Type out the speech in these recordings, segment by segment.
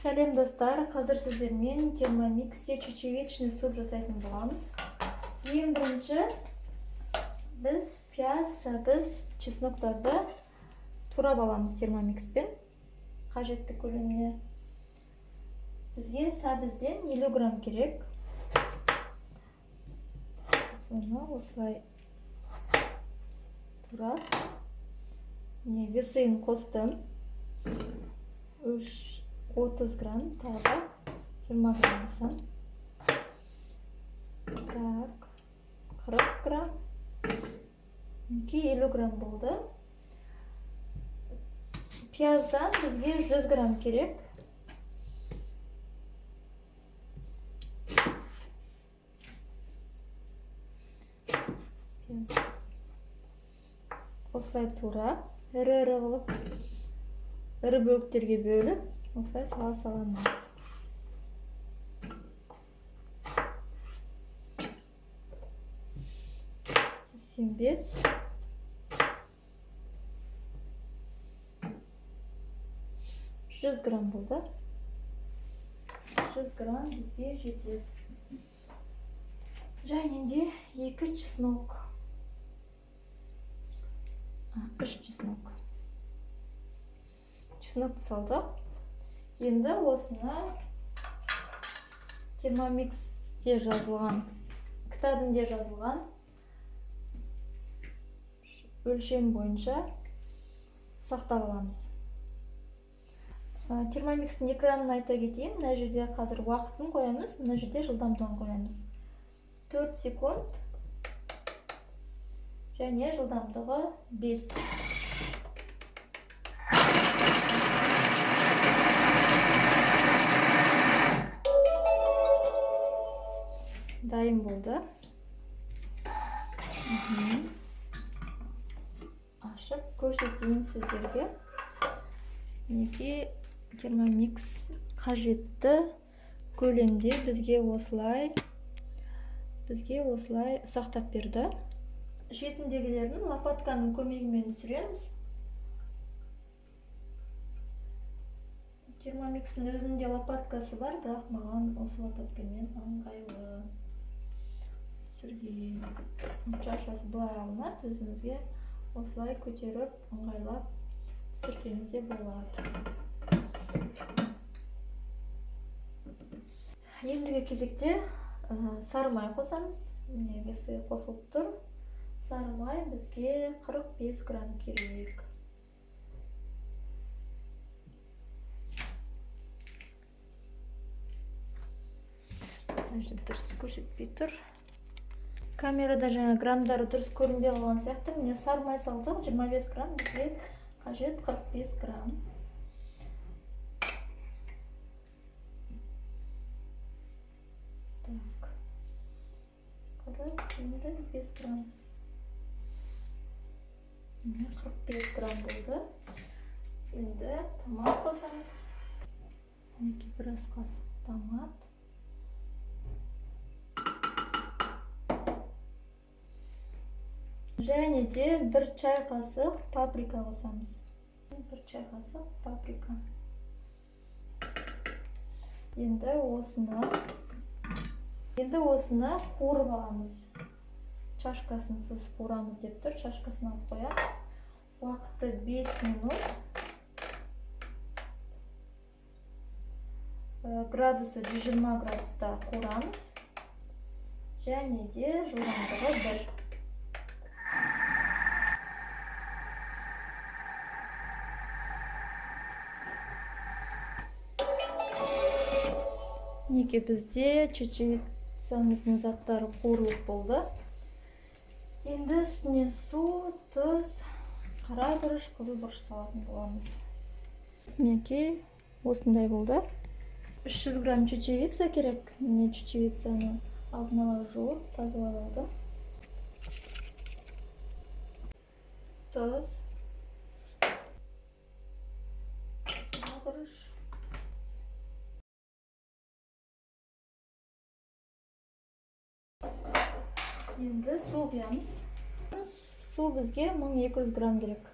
Сәлем, достар! Қазір сіздермен Термомиксте чечевичный суп жасайтын боламыз. Ең бірінші біз пияз, сәбіз, чесноктарды турап аламыз Термомикспен қажетті көлеміне. Бізге сәбізден 50 грамм керек. Соны осылай турап, міне, весыын қостым. 30 грамм, тағы да 20 грамм қосамын. Так, 40 грамм. Мінекей, 50 грамм болды. Пияздан бізге 100 грамм керек. Осылай турап, ірі-ірі қылып, ірі бөліктерге бөліп, осылай сала саламыз. 85. 100 грамм болды. 100 грамм бізге жетеді. Және де 2 чеснок. 3 чеснок. Чеснокты салдық. Енді осыны Термомиксте жазылған, кітабында жазылған өлшем бойынша ұсақтап аламыз. Термомикстің экранын айта кетейін. Мына жерде қазір уақытын қоямыз, мына жерде жылдамдығын қоямыз. 4 секунд және жылдамдығы 5. Дайын болды. Ашып көрсетейін сіздерге. Мінекей, Термомикс қажетті көлемде бізге осылай ұсақтап берді. Шетіндегілерін лопатканың көмегімен түсіреміз. Термомикстің өзінде лопаткасы бар, бірақ маған осы лопаткамен ыңғайлы түсірген. Чашасы былай алынады, өзіңізге осылай көтеріп, ыңғайлап түсірсеңіз де болады. Ендігі кезекте сары май қосамыз. Міне, весы қосылып тұр. Сары май бізге 45 грамм керек. Мына жерде дұрыс көрсетпей тұр. Камерада жаңа граммдары дұрыс көрінбей қалған сияқты. Міне, сары май салдық, 25 грамм, бізге қажет 45 грамм. Так. 40, енді 5 грамм. Міне, 45 грамм болды. Енді томат қосамыз. Мінекей, бір ас қасық томат. Және де 1 чай қасық паприка қосамыз. 1 чай қасық паприка. Енді осыны қуырып аламыз. Чашкасынсыз қуырамыз деп тұр. Чашкасын алып қоямыз. Уақыты 5 минут. Градусы 120 градуста қуырамыз. Және де жылдамдығы 1. Мінекей, бізде чечевицамыздың заттары қуырылып болды. Енді үстіне су, тұз, қара бұрыш, қызыл бұрыш салатын боламыз. Мінекей, осындай болды. 300 грамм чечевица керек. Міне, чечевицаны алдын ала жуып, тазалап алдым. Тұз, қара бұрыш. Енді су құямыз. Су бізге 1200 грамм керек.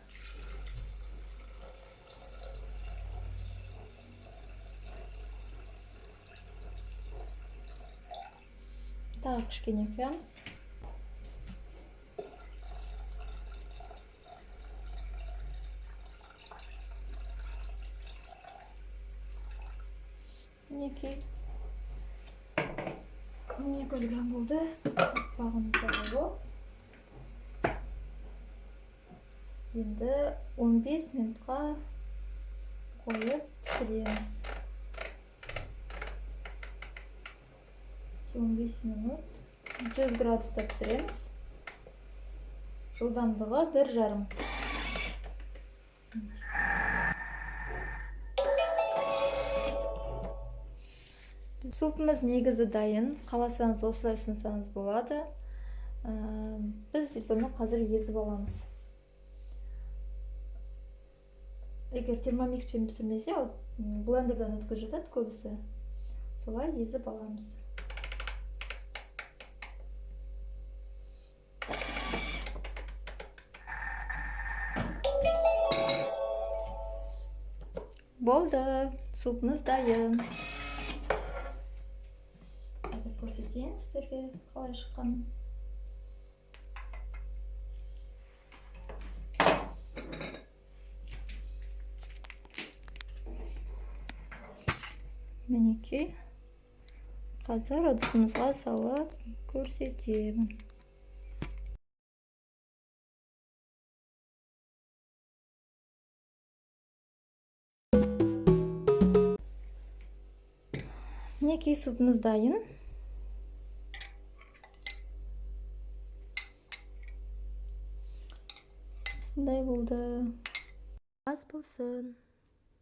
Тағы кішкене құямыз. Мінекей, 1200 грамм болды. Қақпағын жауып, енді 15 минутқа қойып пісіреміз. 15 минут 100 градуста пісіреміз, жылдамдығы 1,5. Супымыз негізі дайын. Қаласаңыз, осылай ұсынсаңыз болады. Біз бұны қазір езіп аламыз. Егер Термомикспен пісірмесе, блендерден өткізіп жатады көбісі, солай езіп аламыз. Болды, супымыз дайын. Қазір көрсетейін сіздерге қалай шыққанын. Мінекей, қазір ыдысымызға салып көрсетемін. Мінекей, супымыз дайын. Осындай болды. Ас болсын!